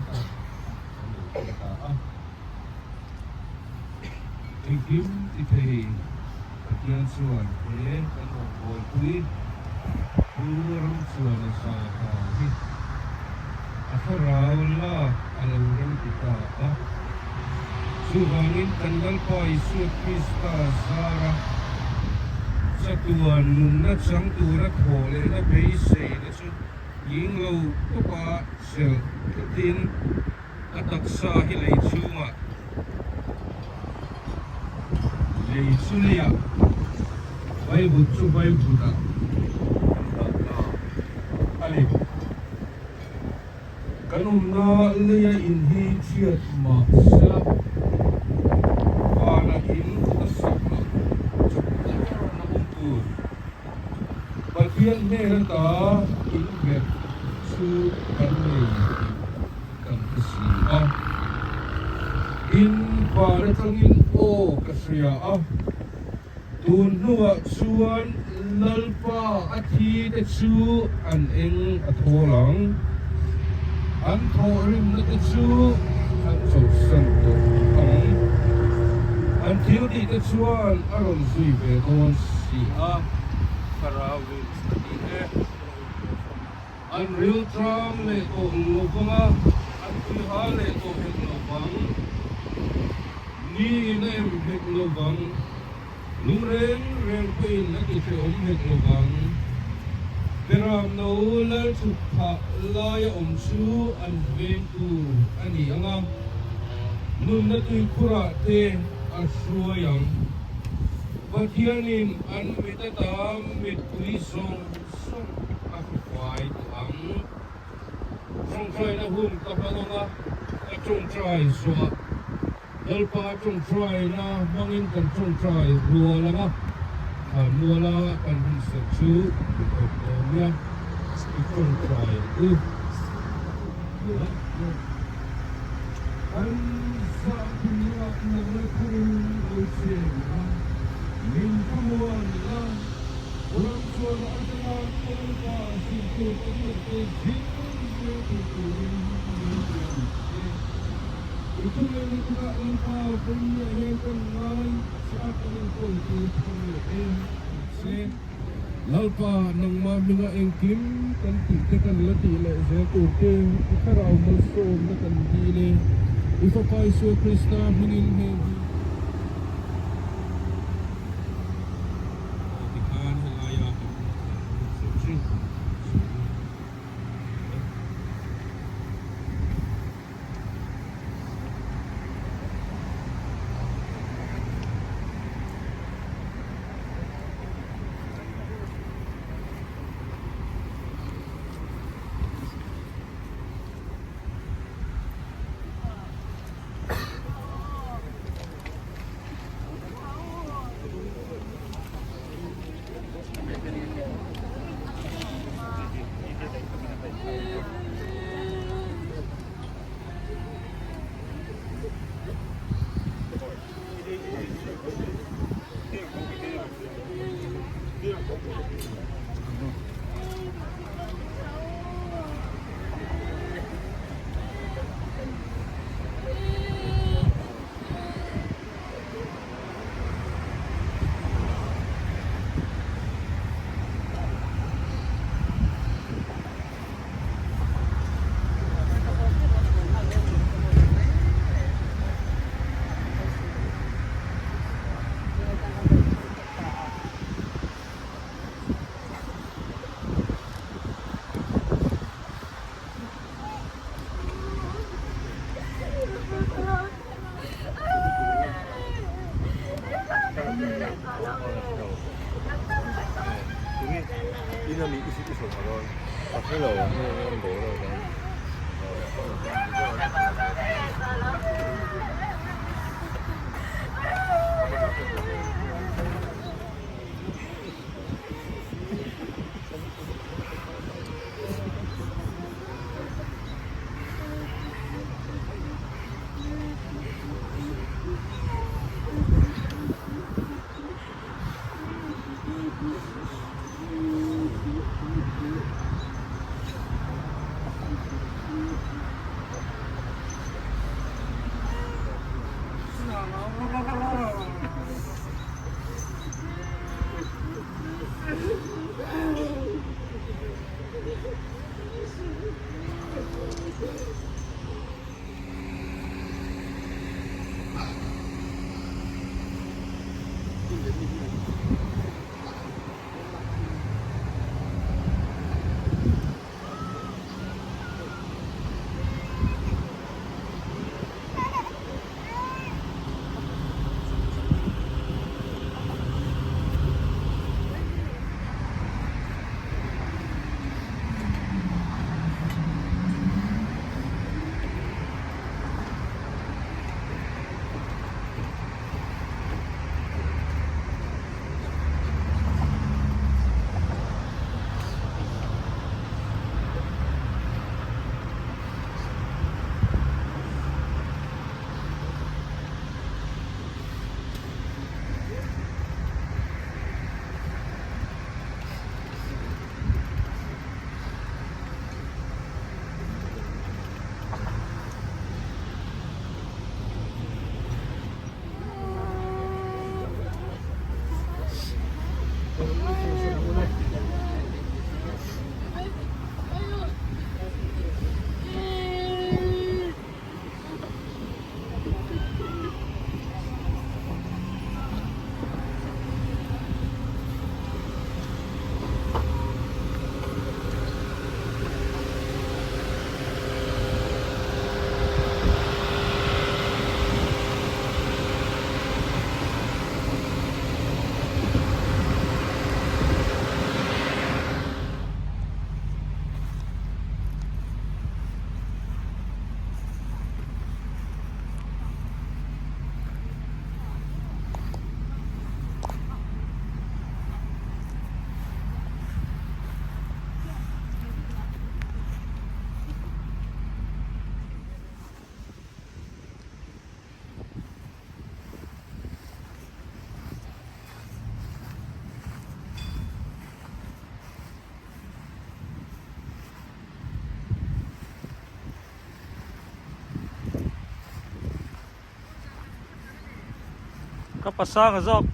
tak kan lo thleng ta a. Engkim ti thei Pathian chuan he kan rawngbawlpui Pu Ramchuana Zaha hi a thlarau lak a lo rem ti ta a. Chuvangin kan Lalpa Isua Krista zara chatuan nunna chang tura thawh lehna beiseina chu nghing lo tawpa chelh tlatin a taksa hi lei chhungah lei chu leiah vaivut chu vaivutah kan dah ta a ni. Kan awmna leia in hi chhiat mah sela, vana in a sak loh chawp ber na awm tur. Pathian hnen ata in nghet chu kan nei tih kan hre si a. Tin, van atangin aw ka hria a. Tun hnuah chuan Lalpa a thi te chu an eng a thawl ang. An thawhrimna te chu an chawlhsan tawh ang. An thil tih te chuan a rawn zui ve dawn si a, Thlarauin a ti e. An rilṭam leh tawh lo vang a, an tuiha leh tawh hek lo vang. Ni in a em hek lo vang, lung reng reng pawhin a ti hrehawm hek lo vang. Beram no lal chhuk phah laia awm chu an veng tur a ni ang a, nunna tuikhurah te a hruai ang. Pathianin an mit ata mittui zawng Sum a hruai tawh ang. Tawngtaina hun ka hmang ang a, ka tawngtai zuah. Lalpa tawngtaina hmangin kan tawngtai rual ang a, thlan muala kan hun serh chu i thawk dawn nia, i tawngtai ang u. An zah thinlungah nangna tharin lo cheng la, min thlamuan la. Ram chuan a atanga Lalpa zirtur ka ruatte zir zel thei turin min ti ang che. I thungeina takah Lalpa vawinia hian kan ngai che a kan inkawltir thar leh e ang che. Lalpa nangmah hminga engkim kan tih te kan la tih leh zel tur te i thlarau malsawmna kan dil e. I Fapa Isua Krista hmingin heng hi. Aw tikhan helaia kan hun sawi chu sawi e. Ka pasanga zawk.